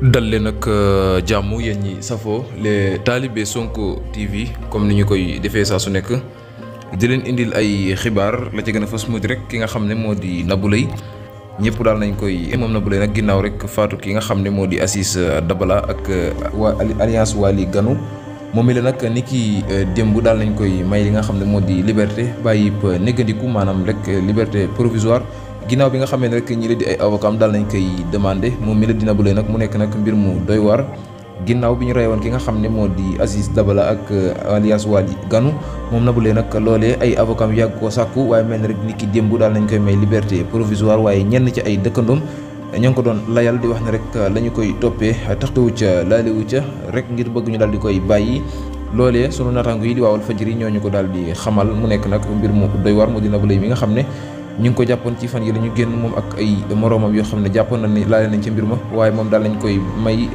dal leen ak jàmm yéen ñi safoo les talibé Sonko TV comme ni ñu koy defee saa su nekk di leen indil ay xibaar la ci gën a fës mu di rek ki nga xam ne moo di Nabou Leye ñëpp daal nañ koy moom Nabou Leye nag ginnaaw rek faatu ki nga xam ne moo di Aziz Dabala ak waa alliance Waly Ganu moom mi la nag ni ki démb daal nañ koy may li nga xam ne moo di liberté bàyyi négandiku maanaam rek liberté provisoire. ginnaaw bi nga xamee ne rek ñi la di ay avocat daal nañ koy demandé moom mi la di Nabou Leye nag mu nekk nag mbir mu doy waar ginnaaw bi ñu rey woon ki nga xam ne moo di Aziz Dabala ak alias Waly Ganu moom Nabou Leye nag loolee ay avocat am yàgg koo sàkku waaye mel na rek ni ki démb daal nañ koy may liberté provisoire waaye ñenn ci ay dëkkandoom ñoo ngi ko doon layal di wax ne rek la ñu koy toppee taxtawu ca laalewu ca rek ngir bëgg ñu daal di koy bàyyi loolee sunu naataango yi di waawal fajiri ñoo ñu ko daal di xamal mu nekk nag mbir mu doy waar moo di Nabou Leye mi nga xam ne ñu ngi ko jàppoon ci fan yi la ñu génn moom ak ay moroomam yoo xam ne jàppoon na ni laale nañ ci mbir ma waaye moom daal lañ koy may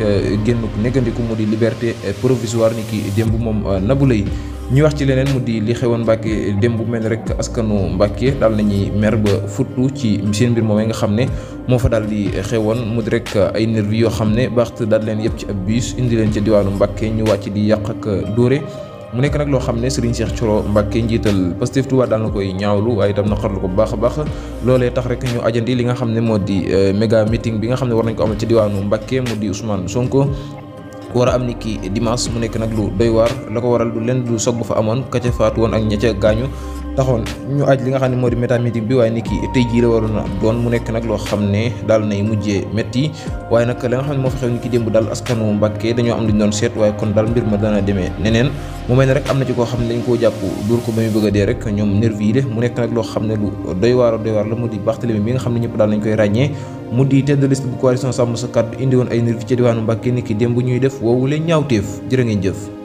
génn négandiku mu di liberté provisoire ni ki démb moom Nabou Leye ñu wax ci leneen mu di li xewoon Mbàkke démb mel ni rek askanu Mbàkke daal nañuy mer ba futtu ci seen mbir moom nga xam ne moo fa daal di xewoon mu di rek ay nervi yoo xam ne baaxt daal leen yëpp ci ab bus indi leen ca diwaanu Mbàkke ñu wàcc di yàq ak dóore mu nekk nag loo xam ne Serigne Cheikh Thioro Mbacké njiital Pastef Touba daal na koy ñaawlu waaye itam naqarlu ko bu baax a baax loolee tax rek ñu ajandi li nga xam ne moo di méga meeting bi nga xam ne war nañ ko amal ci diwaanu Mbacké mu di Ousmane Sonko war a am ni ki dimanche mu nekk nag lu doy waar la ko waral du leen du soog bu fa amoon ka ca faatu woon ak ña ca gaañu taxoon ñu aj li nga xam ne moo di méta meeting bi waaye ni ki tey jii la waroon a doon mu nekk nag loo xam ne daal nay mujjee métti waaye nag la nga xam ne moo fa xew ni ki démb daal askanu Mbàkke dañoo am lu ñu doon seet waaye kon daal mbir ma dana demee neneen mu mel ne rek am na ci koo xam ne dañ koo jàpp dóor ko ba muy bëgg a dee rek ñoom nervi yi de mu nekk nag loo xam ne lu doy waar la mu di Barthélémy bi nga xam ne ñëpp daal nañ koy ràññee mu di tête de liste bu coalition Sàmm Sa Kàddu indi woon ay nervi ci diwaanu Mbàkke ni ki démb ñuy def woowule ñaawteef jërë ngeen jëf